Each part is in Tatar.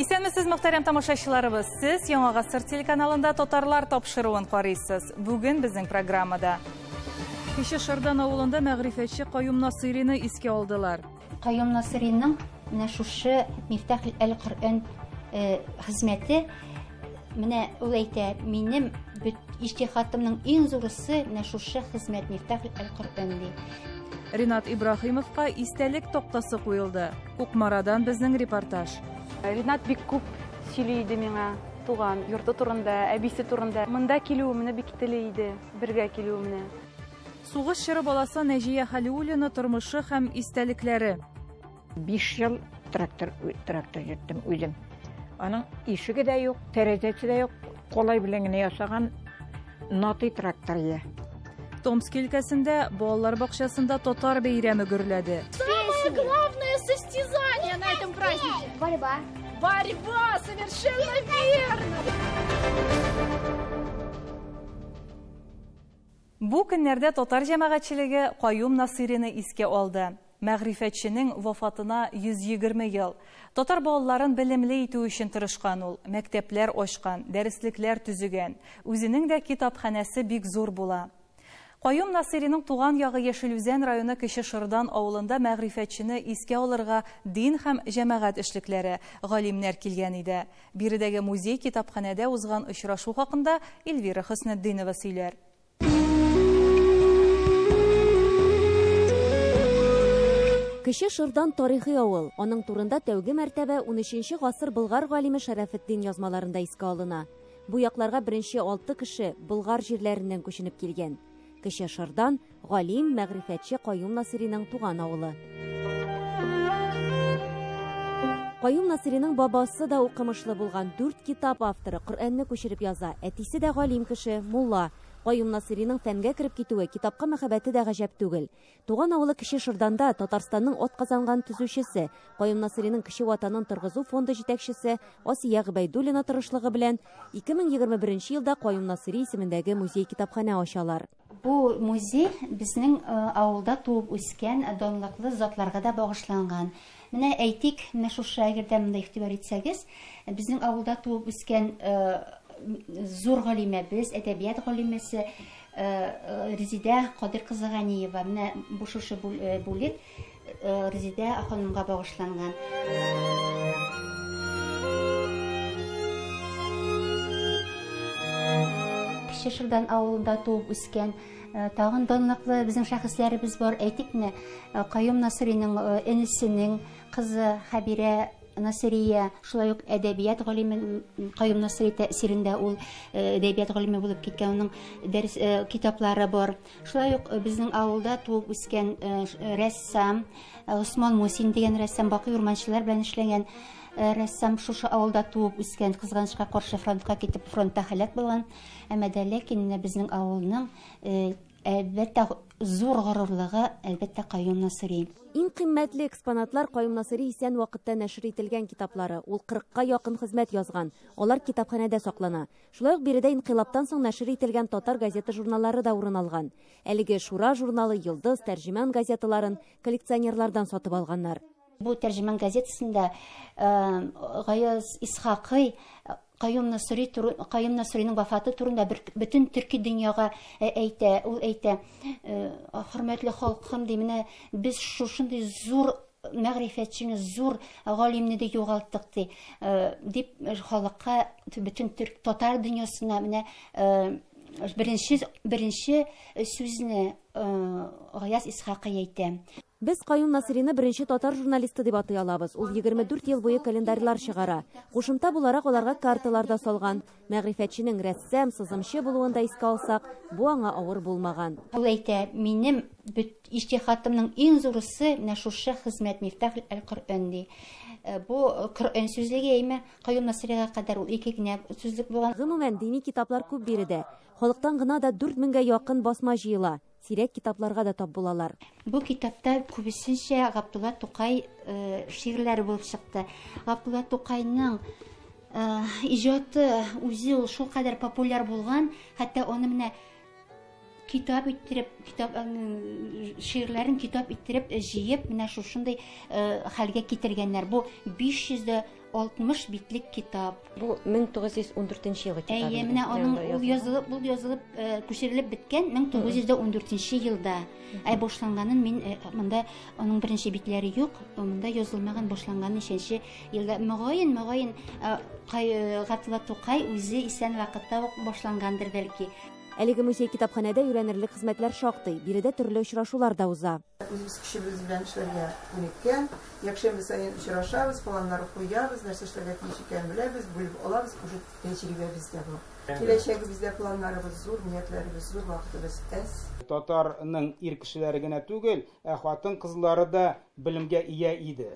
Исәнмесез, мөхтәрәм тамашачыларыбыз. Сез Яңа Гасыр телеканалында Татарлар тапшыруын карыйсыз. Бүген безнең программада Кече Шырдан авылында мәгърифәтче Каюм Насыйрины искә алдылар. Каюм Насыйриның менә шушы Мифтах әл-Коръән хезмәте, менә ул әйтә, минем бөт иҗтихадымның иң зурысы менә шушы хезмәт Мифтах әл-Коръән ди. Ринат Ибраһимовка истәлек тактасы куелды. Кукмарадан безнең репортаж. Ринат бик күп сөйли иде миңа туган йорты турында, әбисе турында. Монда килүемне бик тели иде, бергә килүемне. Сугыш чоры баласы Нәҗия Хәлиуллина тормышы һәм истәлекләре. 5 ел трактор трактор йөрттем үзем. Аның ишеге дә юк, тәрәзәсе дә юк, кулай белән генә ясаган нотый трактор я. Томск өлкәсендә балалар бакчасында татар бәйрәме гөрләде. Самое главное состязание на этом празднике. Борьба. Борьба, совершенно верно. Бу көннәрдә татар җәмәгатьчелеге Каюм Насыйрины искә алды. Мәгърифәтченең вафатына 120 ел. Татар балаларын белемле итү өчен тырышкан ул, мәктәпләр ачкан, дәреслекләр төзегән. Үзенең дә китапханәсе бик зур була. Каюм Насыйриның туган ягы Яшел Үзән районы Кече Шырдан авылында мәгърифәтчене искә алырга дин һәм җәмәгать эшлекләре, галимнәр килгән иде. Биредәге музей китапханәдә узган очрашу хакында Эльвира Хөснетдинова сөйләр. Кече Шырдан тарихи авыл. Аның турында тәүге мәртәбә 13 гасыр Болгар галиме Шәрәфетдин язмаларында искә алына. Бу якларга беренче 6 кеше Болгар җирләреннән күченеп килгән. Кече Шырдан галим, мәгърифәтче Каюм Насыйриның туган авылы. Каюм Насыйриның бабасы да укымышлы булган, 4 китап авторы, Коръәнне күчереп яза. Әтисе дә галим кеше, мулла. Каюм Насыйриның фәнгә кереп китүе, китапка мәхәббәте дә гаҗәп түгел. Туган авылы Кече Шырданда Татарстанның атказанган төзүчесе, Каюм Насыйриның Кече Ватанын торгызу фонды җитәкчесе Асия Гобәйдуллина тырышлыгы белән 2021 елда Каюм Насыйри исемендәге музей-китапханә ачалар. Бу музей безнең авылда туып үскән данлыклы затларга да багышланган. Менә әйтик, менә шушы әгәр дә монда игътибар итсәгез, безнең авылда туып үскән зур галимәбез, әдәбият галимәсе Резидә Кадыр кызы Ганиева. Менә бу шушы бүлек Резидә ханымга багышланган. Кече Шырдан авылында туып үскән тагын данлыклы безнең шәхесләребез бар. Әйтик, менә Каюм Насыйриның энесенең кызы Хәбирә Насыйрия, шулай ук әдәбият галиме Каюм Насыйри тәэсирендә ул әдәбият галиме булып киткән, аның дәрес китаплары бар. Шулай ук безнең авылда туып үскән рәссам Госман Мусин дигән рәссам, Бакый урманчылар белән эшләгән рәссам, шушы авылда туып үскән, кызганычка каршы фронтка китеп, фронтта һәлак булган. Әмма дә ләкин менә безнең авылның әлбәттә зур горурлыгы, әлбәттә Каюм Насыйри. Иң кыйммәтле экспонатлар Каюм Насыйри исән вакытта нәшер ителгән китаплары. Ул 40-ка якын хезмәт язган. Алар китапханәдә саклана. Шулай ук биредә инкыйлабтан соң нәшер ителгән татар газета журналлары да урын алган. Әлеге Шура журналы, Йолдыз, Тәрҗеман газеталарын коллекционерлардан сатып алганнар. Бу Тәрҗеман газетасында Гаяз Исхакый Каюм Насыйри Каюм Насыйриның вафаты турында бөтен төрки дөньяга әйтә. Ул әйтә, хөрмәтле халкым, ди, менә без шушындый зур мәгърифәтчене, зур галимне дә югалттык, ди. Дип халыкка, бөтен төрк татар дөньясына менә беренче сүзне Гаяз Исхакый әйтә. Без Каюм Насыйрины беренче татар журналисты дип атый алабыз. Ул 24 ел буе календарьлар чыгара. Кушымта буларак аларга карталар да салган. Мәгърифәтченең рәссам, сызымчы булуын да искә алсак, бу аңа авыр булмаган. Ул әйтә, минем бөт иҗтихадымның иң зурысы менә шушы хезмәт Мифтах әл-Коръән ди. Бу Коръән сүзлеге әйме, Каюм Насыйрига кадәр ул ике генә сүзлек булган. Гомумән, дини китаплар күп биредә. Халыктан гына да 4000гә якын басма җыела. Сирәк китапларга да тап булалар. Бу китапта күбесенчә Габдулла Тукай шигырьләре булып чыкты. Габдулла Тукайның иҗаты үзе ул шулкадәр популяр булган, хәтта аны менә китап иттереп, китап, шигырьләрен китап иттереп җыеп, менә шушындый хәлгә китергәннәр. Бу 60 битлек китап. Бу 1914 елгы китап. Әйе, менә аның ул язылып, ул язылып, күчерелеп беткән 1914 елда. Ә башланганын мин монда аның беренче битләре юк, монда язылмаган башланган ничәнче елда. Мөгаен, мөгаен, Гатулла Тукай үзе исән вакытта ук башлангандыр бәлки. Әлеге музей китапханәдә өйрәнерлек хезмәтләр шактый. Биредә төрле очрашулар да уза. Үзебез көчебез белән эшләргә күнеккән. Якшәмбе саен очрашабыз, планнар куябыз, нәрсә эшләргә тиеш икәнен беләбез, бүлеп алабыз, уже тәҗрибәбездә бу. Киләчәгебездә планнарыбыз зур, ниятләребез зур, вакытыбыз әз. Татарның ир кешеләре генә түгел, ә хатын-кызлары да белемгә ия иде.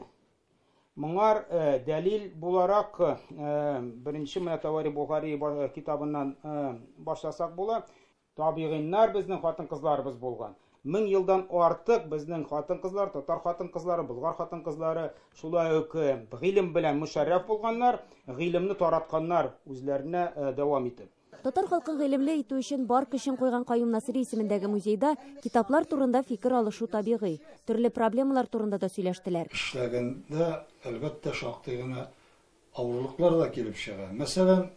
Моңар дәлил буларак беренче менә Тавари Бухари китабыннан башласак була. Табигыйннар безнең хатын-кызларыбыз булган. 1000 елдан артык безнең хатын-кызлар, татар хатын-кызлары, болгар хатын-кызлары шулай ук гыйлем белән мөшәррәф булганнар, гыйлемне таратканнар үзләренә дәвам итеп. Татар халкын гыйлемле итү өчен бар көчен куйган Каюм Насыйри исемендәге музейда китаплар турында фикер алышу табигый. Төрле проблемалар турында да сөйләштеләр. Эшләгәндә, әлбәттә, шактый гына авырлыклар да килеп чыга. Мәсәлән,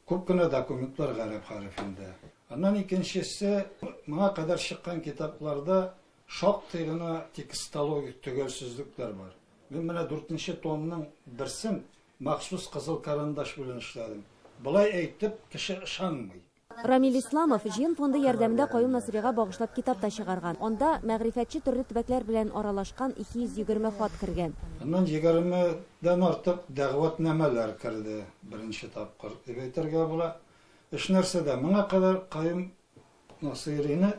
күп кенә документлар гарәп хәрефендә. Аннан икенчесе, моңа кадәр чыккан китапларда шактый гына текстологик төгәлсезлекләр бар. Мин менә 4нче томның берсен махсус кызыл карандаш белән эшләдем. Былай әйтеп, кеше ышанмый. Рамил Исламов Җыен фонды ярдәмендә Каюм Насыйрига багышлап китап та чыгарган. Анда мәгърифәтче төрле төбәкләр белән аралашкан 220 хат кергән. Аннан 20-дән артык дәгъватнамәләр керде беренче тапкыр дип әйтергә була. Эш нәрсәдә? Моңа кадәр Каюм Насыйрины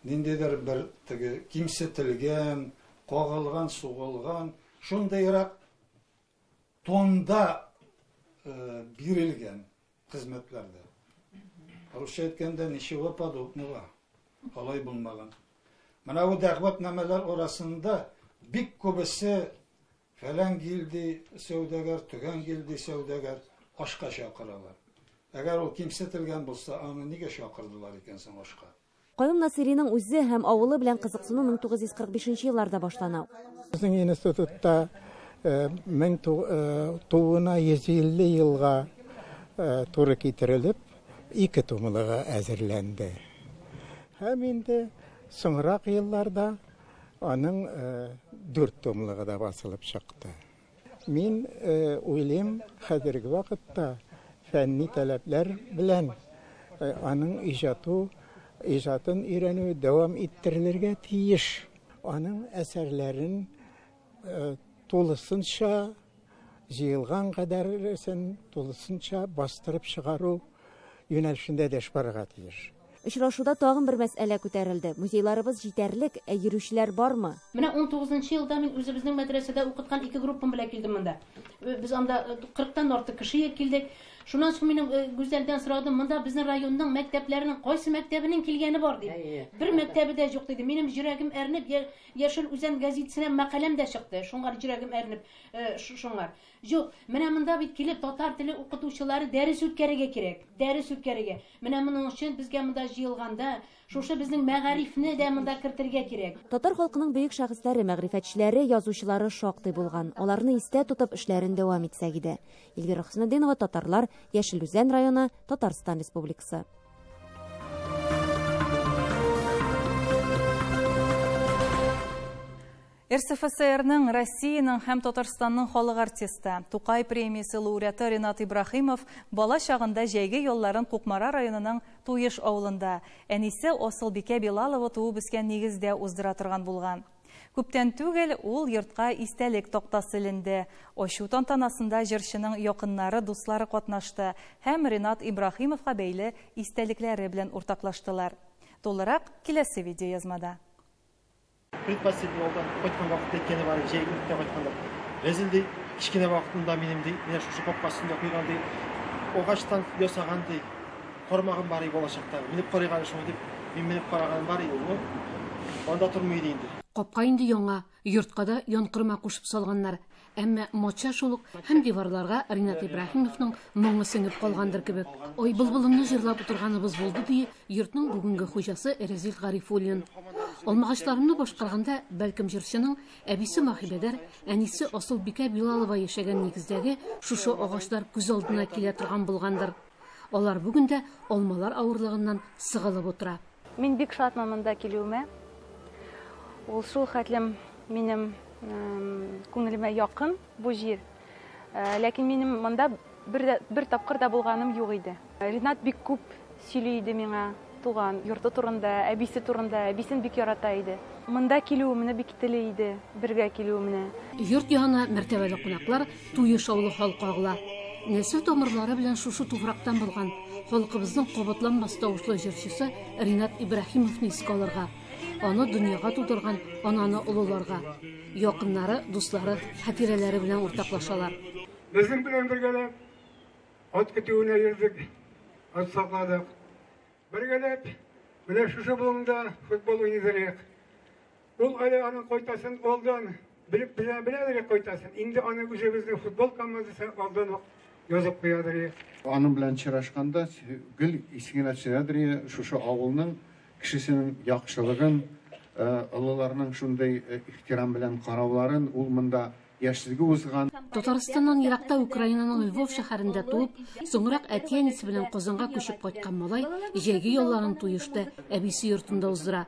ниндидер бер теге кимсетелгән, кагылган, сугылган, шундыйрак тонда бирелгән хезмәтләрдә. Русча әйткәндә, ничего подобного. Алай булмаган. Менә бу дәгъватнамәләр арасында бик күбесе фәлән гильди сәүдәгәр, төгән гильди сәүдәгәр ашка чакыралар. Әгәр ул кимсетелгән булса, аны нигә чакырдылар икән соң ашка? Каюм Насыйриның үзе һәм авылы белән кызыксыну 1945 елларда башлана. Безнең институтта тууына 150 елга туры китерелеп, ике томлыгы әзерләнде. Һәм инде соңрак елларда аның 4 томлыгы да басылып чыкты. Мин уйлыйм, хәзерге вакытта фәнни таләпләр белән аның иҗатын өйрәнү дәвам иттерелергә тиеш. Аның әсәрләрен тулысынча җыелган кадәресен тулысынча бастырып чыгару юнәлешендә дә эш барырга тиеш. Очрашуда тагын бер мәсьәлә күтәрелде. Музейларыбыз җитәрлек, ә йөрүчеләр бармы? Менә 19 елда мин үзебезнең мәдрәсәдә укыткан ике группам белән килдем монда. Без анда 40-тан артык кеше килдек. Шуннан соң минем Гүзәлдән сорадым, монда безнең районның мәктәпләренең кайсы мәктәбенең килгәне бар дип. Бер мәктәбе дә юк диде. Минем йөрәгем әрнеп, Яшел Үзән газетасына мәкаләм дә чыкты. Шуңар йөрәгем әрнеп, шуңар. Юк, менә монда бит килеп татар теле укытучылары дәрес үткәрергә кирәк. Дәрес үткәрергә. Менә моның өчен безгә монда җыелганда шушы безнең мәгарифне дә монда кертергә кирәк. Татар халкының бөек шәхесләре, мәгърифәтчеләре, язучылары шактый булган. Аларны истә тотып эшләрен дәвам итсәк иде. Эльвира Хөснетдинова, Татарлар, Яшел Үзән районы, Татарстан Республикасы. РСФСРның, Россиянең һәм Татарстанның халык артисты, Тукай премиясе лауреаты Ренат Ибраһимов бала чагында җәйге ялларын Кукмара районының Туеш авылында, әнисе Асылбикә Билалова туып үскән нигездә уздыра торган булган. Күптән түгел ул йортка истәлек тактасы эленде. Ачу тантанасында җырчының якыннары, дуслары катнашты һәм Ренат Ибраһимовка бәйле истәлекләре белән уртаклаштылар. Тулырак киләсе видеоязмада. Предпоследний алдан кайткан вакытта әйткәне бар, җәйге үткә кайтканда. Рәзил ди, кечкенә вакытында минем ди, менә шушы капкасында куйган ди, агачтан ясаган ди, кармагым бар иде балачакта. Менеп караган шуны дип, мин менеп караган бар иде, но анда тормый иде инде. Капка инде яңа, йортка да янкырма кушып салганнар. Әмма матча шул ук һәм диварларга Ренат Ибраһимовның моңы сеңеп калгандыр кебек. Ай былбылымны җырлап утырганыбыз булды, ди йортның бүгенге хуҗасы Рәзил Гарифуллин. Алмагачларымны башкарганда, бәлкем җырчының әбисе Маһибәдәр, әнисе Асылбикә Билалова яшәгән нигездәге шушы агачлар күз алдына килә торган булгандыр. Алар бүген дә алмалар авырлыгыннан сыгылып утыра. Мин бик шатмын монда килүемә. Ул шул хәтлем минем күңелемә якын бу җир. Ләкин минем монда бер тапкыр да булганым юк иде. Ринат бик күп сөйли иде миңа туган йорты турында, әбисе турында, әбисен бик ярата иде. Монда килүемне бик тели иде, бергә килүемне. Йорт янына мәртәбәле кунаклар, Туеш авылы халкы агыла. Нәсел тамырлары белән шушы туфрактан булган халкыбызның кабатланмас тавышлы җырчысы Ринат Ибраһимовны искә алырга, аны дөньяга тудырган ананы олыларга, якыннары, дуслары, хатирәләре белән уртаклашалар. Безнең белән бергәләп ат көтүенә йөрдек, ат сакладык. Бергәләп менә шушы болында футбол уйныйдык. Ул әле аның кайтасын алдан белеп беләдер кайтасын. Инде аны үзебезнең футбол командасы алдан ук язып куядыр. Аның белән очрашканда гел исеңә төшерәдер шушы авылның кешесенең яхшылыгын, олыларның шундый ихтирам белән карауларын, ул монда яшьлеге узган. Татарстаннан еракта Украинаның Львов шәһәрендә туып, соңрак әти-әнисе белән Казанга күчеп кайткан малай җәйге ялларын Туешта әбисе йортында уздыра.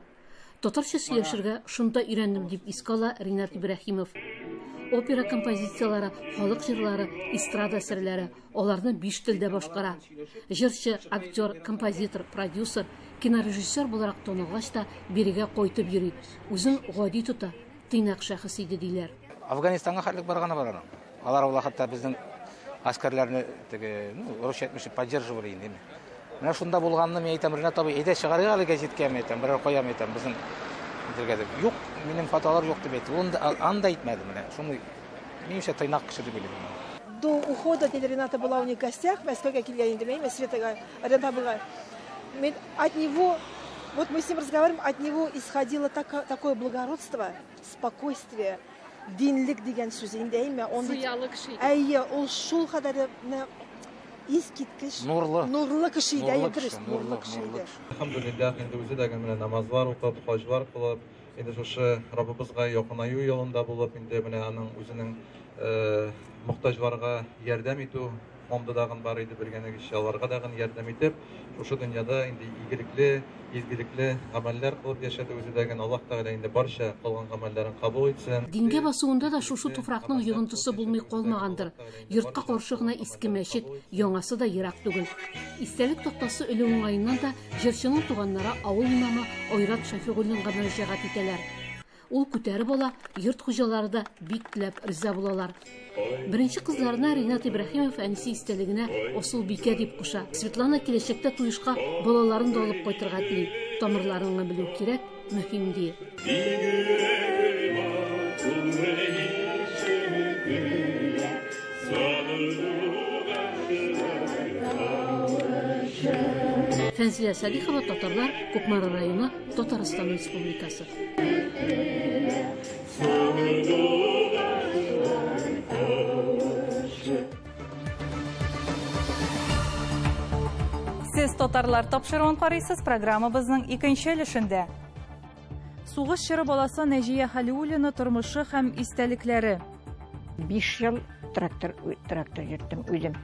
Татарча сөйләшергә шунда өйрәндем дип искә ала Ринат Ибраһимов. Опера композициялары, халык җырлары, эстрада әсәрләре аларны 5 телдә башкара. Җырчы, актер, композитор, продюсер, кинорежиссер буларак танылгач та бирегә кайтып йөри. Үзен гади тота, тыйнак шәхес иде диләр. Афганистанга хәтлек барганы бар аның. Алар ул вакытта безнең әскәрләрне теге, ну, русча әйтмешли, поддерживали инде. Менә шунда булганны мин әйтәм, Ринат абый, әйдә чыгарыйк әле гәзиткә, мин әйтәм, берәр куям әйтәм, безнең бергә дип. Юк, минем фотолар юк дип әйтте. Ул аны да әйтмәде менә. Шуны минемчә тыйнак кеше дип уйлыйм. До ухода дядя Рената была у них в гостях, Мәскәүгә килгән инде, мин Светага, Ренат абыйга. Мин от него, вот мы с ним разговариваем, от него исходило такое благородство, спокойствие, динлек дигән сүз инде, әйме? Он бит Зыялы кеше иде. Әйе, ул шул кадәр менә искиткеч Нурлы. Нурлы кеше иде, Нурлы әйе, дөрес, кеше, нурлы нурлы, кеше нурлы иде. кеше. Әлхәмдүлилләһ, инде үзе дә менә намазлар укып, хаҗлар кылып, инде шушы Раббыбызга якынаю юлында булып, инде менә аның үзенең мохтаҗларга ярдәм итү фонды дагын бар иде, белгәнегезчә, аларга дагын ярдәм итеп, шушы дөньяда инде игелекле, изгелекле гамәлләр кылып яшәде үзе дә. Аллаһ Тәгалә инде барча кылган гамәлләрен кабул итсен. Дингә басуында да шушы туфракның йогынтысы булмый калмагандыр. Йортка каршы гына иске мәчет, яңасы да ерак түгел. Истәлек тактасы өле уңаеннан да җырчының туганнары авыл имамы Айрат Шәфигуллинга мөрәҗәгать итәләр. Ул күтәреп ала, йорт хуҗалары да бик теләп риза булалар. Беренче кызларына Ринат Ибраһимов әнисе истәлегенә Асылбикә дип куша. Светлана киләчәктә Туешка балаларын да алып кайтырга тели. Тамырларыңны белү кирәк, мөһим ди. Фәнзилә Салихова, Татарлар, Кукмара районы, Татарстан Республикасы. Сез Татарлар тапшыруын карыйсыз, программабызның икенче өлешендә. Сугыш чоры баласы Нәҗия Хәлиуллина тормышы һәм истәлекләре. 5 ел трактор йөрттем үзем.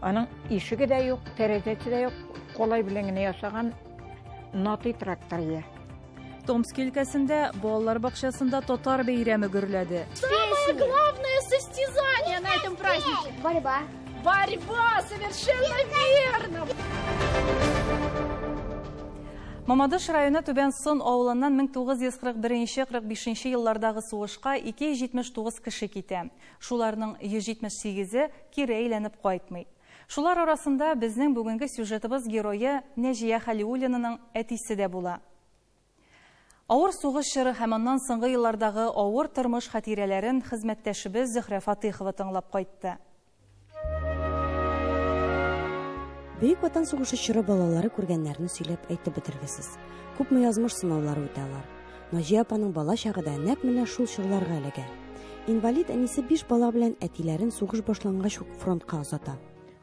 Аның ишеге дә юк, тәрәзәсе дә юк, кулай белән генә ясаган нати трактор ия. Томск өлкәсендә балалар бакчасында татар бәйрәме гөрләде. Самое главное состязание на этом празднике. Борьба. Борьба, совершенно верно. Мамадыш районы Түбән Сон авылыннан мең тугыз йөз кырык беренче, кырык бишенче еллардагы сугышка ике йөз җитмеш тугыз кеше китә. Шуларның йөз җитмеш сигезе кире әйләнеп кайтмый. Шулар арасында безнең бүгенге сюжетыбыз герое Нәҗия Хәлиуллинаның әтисе дә була. Авыр сугыш чоры һәм аннан соңгы еллардагы авыр тормыш хатирәләрен хезмәттәшебез Зөһрә Фатыйхова тыңлап кайтты. Бөек Ватан сугышы чоры балалары күргәннәрне сөйләп әйтеп бетергесез. Күпме язмыш сынаулары үтә алар. Наҗия апаның бала чагы да нәкъ менә шул чорларга эләгә. Инвалид әнисе 5 бала белән әтиләрен сугыш башлангач ук фронтка озата.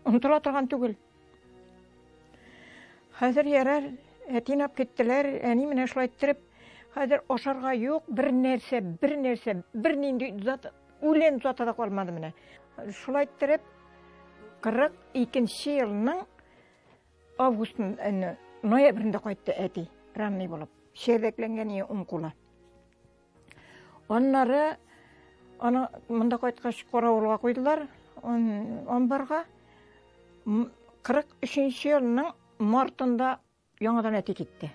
Онытыла торган түгел. Хәзер ярар, әтине алып киттеләр, әни менә шулай иттереп, Хәзер ашарга юк, бер нәрсә, бер нәрсә, бер нинди зат, үлән заты да калмады менә. Шулай иттереп, 42 елның августын, ноябрендә кайтты әти, ранный булып. Чәрдәкләнгән ие уң кулы. Аннары аны монда кайткач каравылга куйдылар, амбарга. 43 елның мартында яңадан әти китте.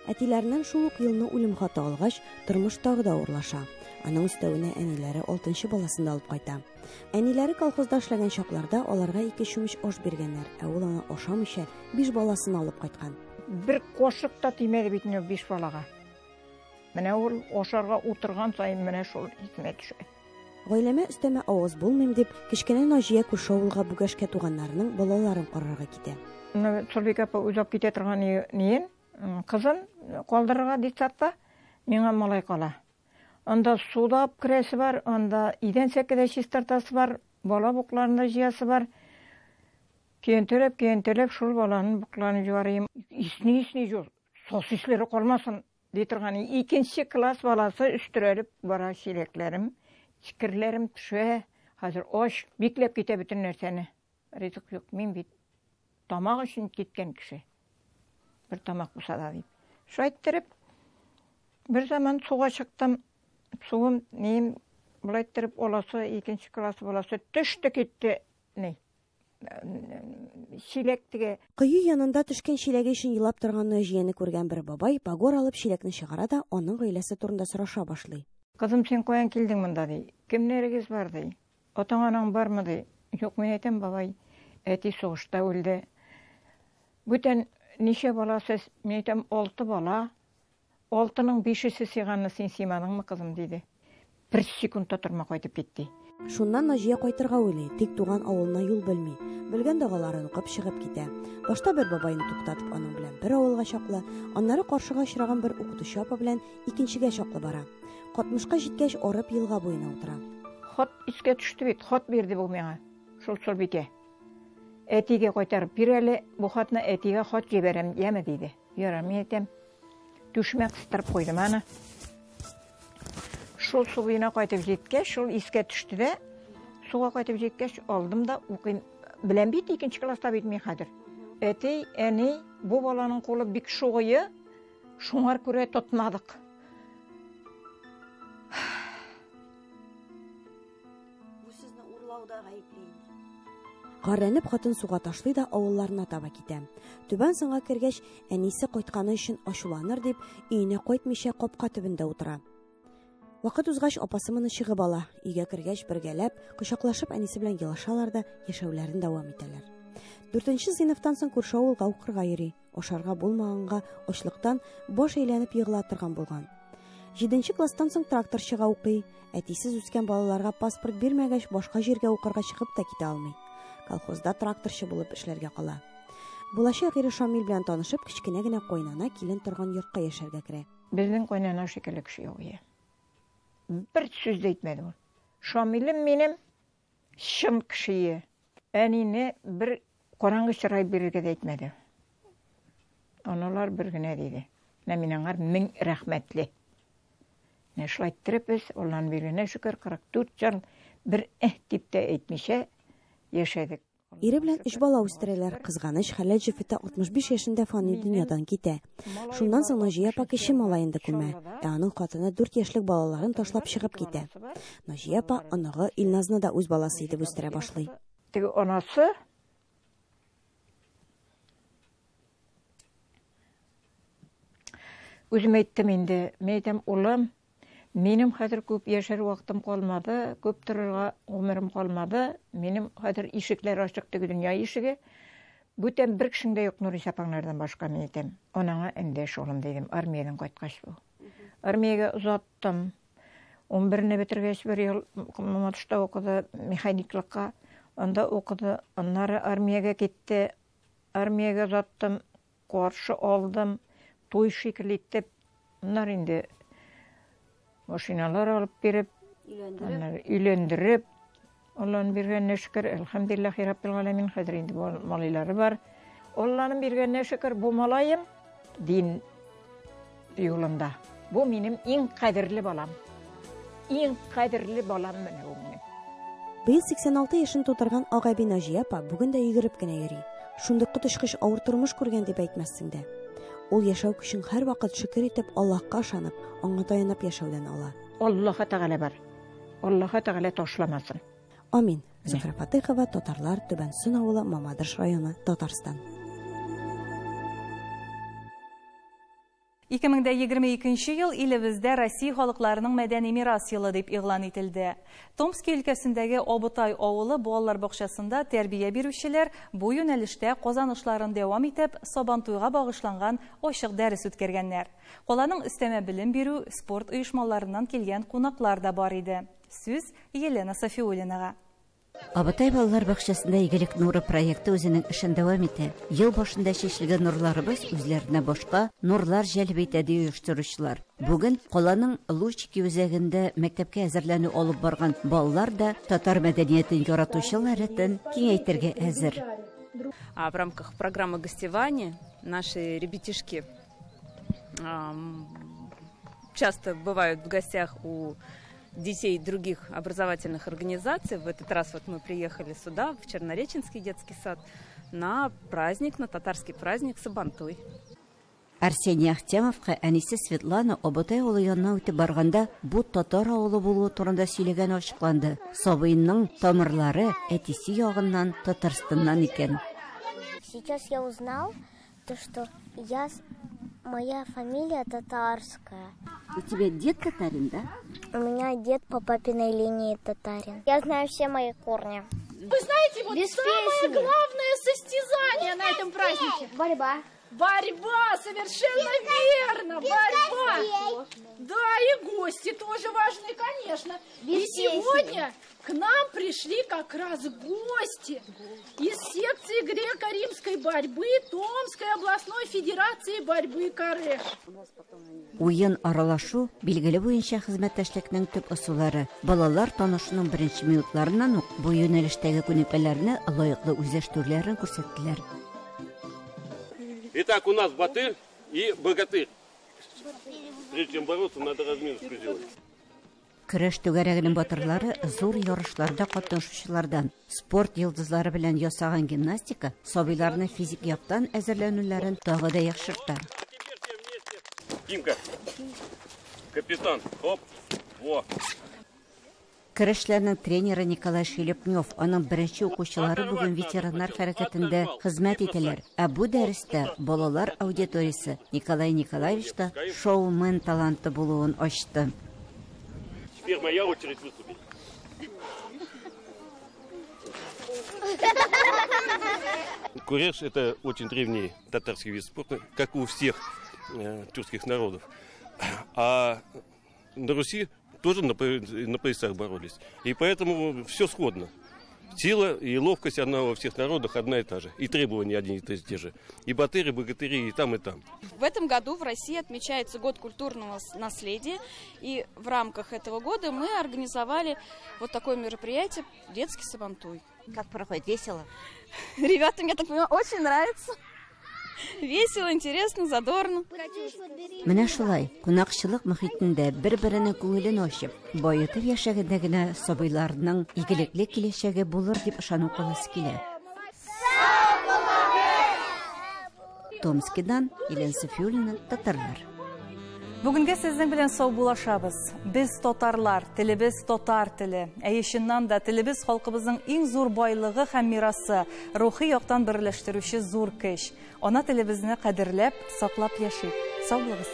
Әтиләреннән шул ук елны үлем хаты алгач, тормыш тагы да авырлаша. Аның өстәвенә әниләре алтынчы баласын да алып кайта. Әниләре колхозда эшләгән чакларда аларга ике чүмеч аш биргәннәр, ә ул аны ашамыйча биш баласын алып кайткан. Бер кашык та тимәде бит инде биш балага. Менә ул ашарга утырган саен менә шул исемә төшә. Гаиләмә өстәмә авыз булмыйм дип, кечкенә Наҗия күрше авылга Бүгәшкә туганнарының балаларын карарга китә. Сөлбикә апа үзе алып китә торган ниен, кызын калдырырга детсадта, миңа малай кала. Анда су да алып керәсе бар, анда идән сәке дә чистартасы бар, бала букларын да җыясы бар. Көянтәләп, көянтәләп шул баланың букларын җуарыйм. Исни-исни җул, сос исләре калмасын. Ди торган икенче класс баласы өстерәлеп бара чиләкләрем, керләрем төшә. Хәзер ач, бикләп китә бөтен нәрсәне. Ризык юк, мин бит тамак өчен киткән кеше. Бер тамак булса да дип. Шулай иттереп, бер заман суга чыктым. Суым, нием, болай иттереп аласы, икенче класс баласы төште китте. Ни? Чиләк теге. Кое янында төшкән чиләге өчен елап торган Наҗияне күргән бер бабай багор алып чиләкне чыгара да аның гаиләсе турында сораша башлый. Кызым, син каян килдең монда, ди. Кемнәрегез бар, ди. Атаң-анаң бармы, ди. Юк, мин әйтәм, бабай, әти сугышта үлде. Бүтән ничә бала сез? Мин әйтәм, алты бала. Алтының бишесе сыйганны син сыймадыңмы, кызым, диде. Бер секунд та тормый кайтып китте. Шуннан Наҗия кайтырга уйлый, тик туган авылына юл белми. Белгән догаларын укып чыгып китә. Башта бер бабайны туктатып, аның белән бер авылга чаклы, аннары каршыга очраган бер укытучы апа белән икенчегә чаклы бара. Катмышка җиткәч, арып елга буена утыра. Хат искә төште бит, хат бирде бу миңа. Шул Солбикә. Әтигә кайтарып бир әле, бу хатны әтигә хат җибәрәм, яме, диде. Ярар, мин әйтәм. Түшемә кыстырып куйдым аны. Шул су буена кайтып җиткәч, шул искә төште дә, суга кайтып җиткәч, алдым да укыйм. Беләм бит, икенче класста бит мин хәзер. Әти, әни, бу баланың кулы бик шугые, шуңар күрә тотмадык. Бу сезне урлауда гаепле инде. Гарьләнеп хатын суга ташлый да авылларына таба китә. Түбән Сыңга кергәч, әнисе кайтканы өчен ачуланыр дип, өенә кайтмыйча капка төбендә утыра. Вакыт узгач, апасы моны чыгып ала. Өйгә кергәч, бергәләп, кочаклашып әнисе белән елашалар да яшәүләрен дәвам итәләр. Дүртенче сыйныфтан соң күрше авылга укырга йөри. Ашарга булмаганга ачлыктан баш әйләнеп егыла торган булган. Җиденче класстан соң тракторчыга укый. Әтисез үскән балаларга паспорт бирмәгәч, башка җиргә укырга чыгып та китә алмый. Колхозда тракторчы булып эшләргә кала. Булачак ире Шамил белән танышып, кечкенә генә кайнана килен торган йортка яшәргә керә. Безнең кайнана шикелле кеше юк ие. Бер сүз дә әйтмәде ул. Шамилем минем чын кеше ие. Әнине бер караңгы чырай бирергә дә әйтмәде. Аналар бер генә диде. Менә мин аңар мең рәхмәтле. Менә шулай иттереп без, Алланың биргәненә шөкер, 44 ел бер эһ дип тә әйтмичә яшәдек. Ире белән өч бала үстерәләр. Кызганыч, хәләл җефете 65 яшендә фани дөньядан китә. Шуннан соң Наҗия апа кече малаен да күмә, ә аның хатыны 4 яшьлек балаларын ташлап чыгып китә. Наҗия апа оныгы Илназны да үз баласы итеп үстерә башлый. Теге анасы Үзем әйттем инде, мин әйтәм, улым, минем хәзер күп яшәр вакытым калмады, күп торырга гомерем калмады, минем хәзер ишекләр ачык теге дөнья ишеге. Бүтән бер кешең дә юк Нурис апаңнардан башка, мин әйтәм. Анаңа эндәш, улым, дидем, армиядән кайткач бу. Армиягә озаттым. Унберне бетергәч, бер ел Мамадышта укыды, механиклыкка. Анда укыды, аннары армиягә китте. Армиягә озаттым, каршы алдым, туй шикелле итеп. Аннары инде машиналар алып биреп, аннары өйләндереп, Алланың биргәненә шөкер, әлхәмдүлилләһи раббил галәмин, хәзер инде малайлары бар. Алланың биргәненә шөкер, бу малаем дин юлында. Бу минем иң кадерле балам. Иң кадерле балам менә ул минем. Быел 86 яшен тутырган Агәби Наҗия апа бүген дә йөгереп кенә йөри. Шундый коточкыч авыр тормыш күргән дип әйтмәссең дә. Ул яшәү көчен һәрвакыт шөкер итеп, Аллаһка ышанып, аңа таянып яшәүдән ала. Аллаһы Тәгалә бар. Аллаһы Тәгалә ташламасын. Амин. Зөһрә Фатыйхова, Татарлар, Түбән Сөн авылы, Мамадыш районы, Татарстан. 2022 ел илебездә Россия халыкларының мәдәни мирас елы дип игълан ителде. Томски өлкәсендәге Абытай авылы балалар бакчасында тәрбия бирүчеләр бу юнәлештә казанышларын дәвам итеп, Сабантуйга багышланган ачык дәрес үткәргәннәр. Каланың өстәмә белем бирү, спорт оешмаларыннан килгән кунаклар да бар иде. Сүз Елена Софиуллинага. Абытай балалар бакчасында Игелек нуры проекты үзенең эшен дәвам итә. Ел башында чәчелгән нурларыбыз үзләренә башка нурлар җәлеп итә, ди оештыручылар. Бүген каланың Лучики үзәгендә мәктәпкә әзерләнү алып барган балалар да татар мәдәниятен яратучылар рәтен киңәйтергә әзер. А в рамках программы гостевания наши ребятишки часто бывают в гостях у детей других образовательных организаций. В этот раз вот мы приехали сюда, в Чернореченский детский сад, на праздник, на татарский праздник Сабантуй. Арсений Ахтямовка әнисе Светлана Абытай авылы янына үтеп барганда бу татар авылы булуы турында сөйләгәне ачыкланды. Сабыйның тамырлары әтисе ягыннан Татарстаннан икән. Сейчас я узнал, то, что я, моя фамилия татарская. У тебя дед татарин, да? У меня дед по папиной линии татарин. Я знаю все мои корни. Вы знаете, вот Без самое песни. главное состязание на этом празднике. Борьба. Борьба, совершенно верно, без борьба. костей. Да, и гости тоже важны, конечно. Без и сегодня к нам пришли как раз гости из секции греко-римской борьбы Томской областной федерации борьбы Кареш. Уен аралашу билгеле буенча хезмәттәшлекнең төп ысуллары. Балалар танышуның беренче минутларыннан ук бу юнәлештәге күнекмәләрне лаеклы үзләштерүләрен күрсәттеләр. Итак, у нас батыр и богатырь. Прежде чем бороться, надо разминочку сделать. Көрәш түгәрәгенең батырлары зур ярышларда катнашучылардан. Спорт йолдызлары белән ясаган гимнастика сабыйларны физик яктан әзерләнүләрен тагы да яхшырта. Тимка, капитан, хоп, во. Көрәшләрнең тренеры Николай Шелепнев, аның беренче укучылары бүген ветераннар хәрәкәтендә хезмәт итәләр. Ә бу дәрестә балалар аудиториясе Николай Николаевичта шоумен таланты булуын ачты. Теперь моя очередь выступить. Куреш – это очень древний татарский вид спорта, как у всех тюркских народов. А на Руси тоже на поясах боролись. И поэтому все сходно. Сила и ловкость, она во всех народах одна и та же. И требования одни и те же. И батыры, и богатыри, и там, и там. В этом году в России отмечается год культурного наследия. И в рамках этого года мы организовали вот такое мероприятие «Детский сабантуй». Как проходит? Весело? Ребятам, я так понимаю, очень нравится. Весело, интересно, задорно. Менә шулай, кунакчылык мөхитендә бер-беренең күңелен ачып, баетып яшәгәндә генә сабыйларның игелекле киләчәге булыр дип ышану каласы килә. Томскидан Елена Софиуллина, Татарлар. Бүгенгә сезнең белән саубуллашабыз. Без татарлар, телебез татар теле. Әйе, чыннан да телебез халкыбызның иң зур байлыгы һәм мирасы, рухи яктан берләштерүче зур көч. Ана телебезне кадерләп, саклап яшик. Сау булыгыз.